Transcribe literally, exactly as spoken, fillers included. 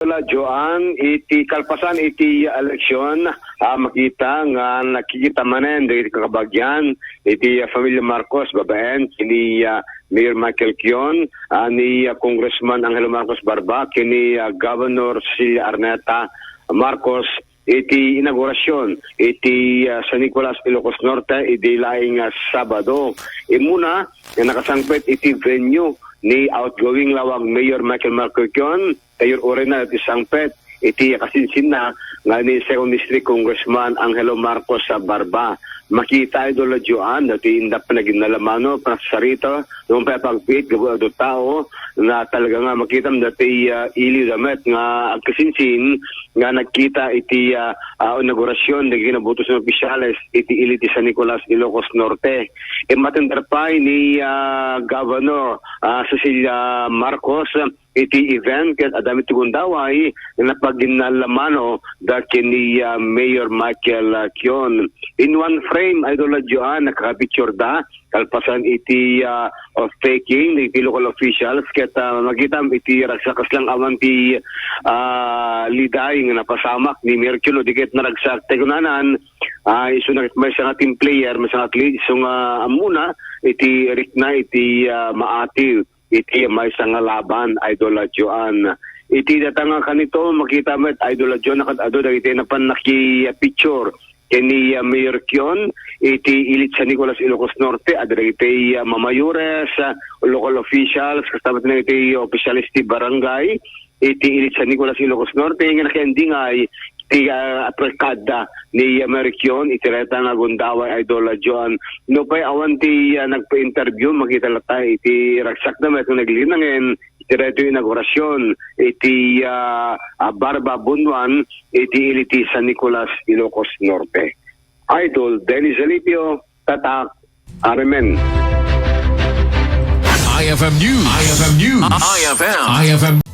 Idol Joan, iti kalpasan iti eleksyon, ah, makita nga nakikita manen dagiti kakabagian iti, ah, familia Marcos babaen kini, ah, Mayor Michael Kion, ah, ni, ah, Congressman Angelo Marcos Barba kini, ah, Governor Cecilia Arneta Marcos iti inaugurasyon iti, ah, San Nicolas, Ilocos Norte idi laing nga Sabado. Immuna nga nakasangpet iti venue ni outgoing lawag Mayor Michael Marcos Kion, tayo-uri na iti sangpet iti kasinsinna nga ni Second District Congressman Angelo Marcos Barba. Makita, Idol Joan, dati inda panaginnalamano, panasarita, nung pay pagpit, gapu adu tao, na talaga nga makita dati, ah, iliw damet nga agkasinsin nga nagkita iti, ah, ah, inaugurasyon dagiti nabutosan nga opisyales iti ili ti San Nicolas, Ilocos Norte. Imatender pay ni, ah, Governor, ah, Cecilia Marcos, iti event ket adda met ti gundaway nga napaginnalamano da ken ni, ah, Mayor Michael, ah, Kion. In one frame, Idol Joan, nakakapicture da kalpasan iti, ah, oath-taking dagiti local officials ket, ah, makitam iti ragsak kasla awan ti, ah, liday nga napasamak ni Mayor Kion, no di ket naragsak ti kunanan, ah, isu na ket maysa nga team player, maysa nga athlete, isu nga ammona iti rikna iti, ah, maatiw iti maysa nga laban, Idol Joan. Iti data nga kanito, makita met, Idol Joan, nakad-adu dagiti napan naki-picture ken ni, ah, Mayor Kion iti Elite San Nicolas, Ilocos Norte, adda dagiti, ah, mamayores, ah, local officials, kasta met dagiti officials ti barangay iti Elite San Nicolas, Ilocos Norte, nga nakiendingay ti, ah, prekada ni, ah, Mayor Kion iti reta nga gundaway, Idol Joan. Nupay awan ti, ah, nagpa-interview, makita latta iti ragsak na met nga naglinangen iti reta inaugurasyon iti, ah, ah, Barba Bunuan iti ili ti San Nicolas, Ilocos Norte. Idol Dennis Zalipio, Tatak, Arimen. I F M News. I F M News. I F M. I F M.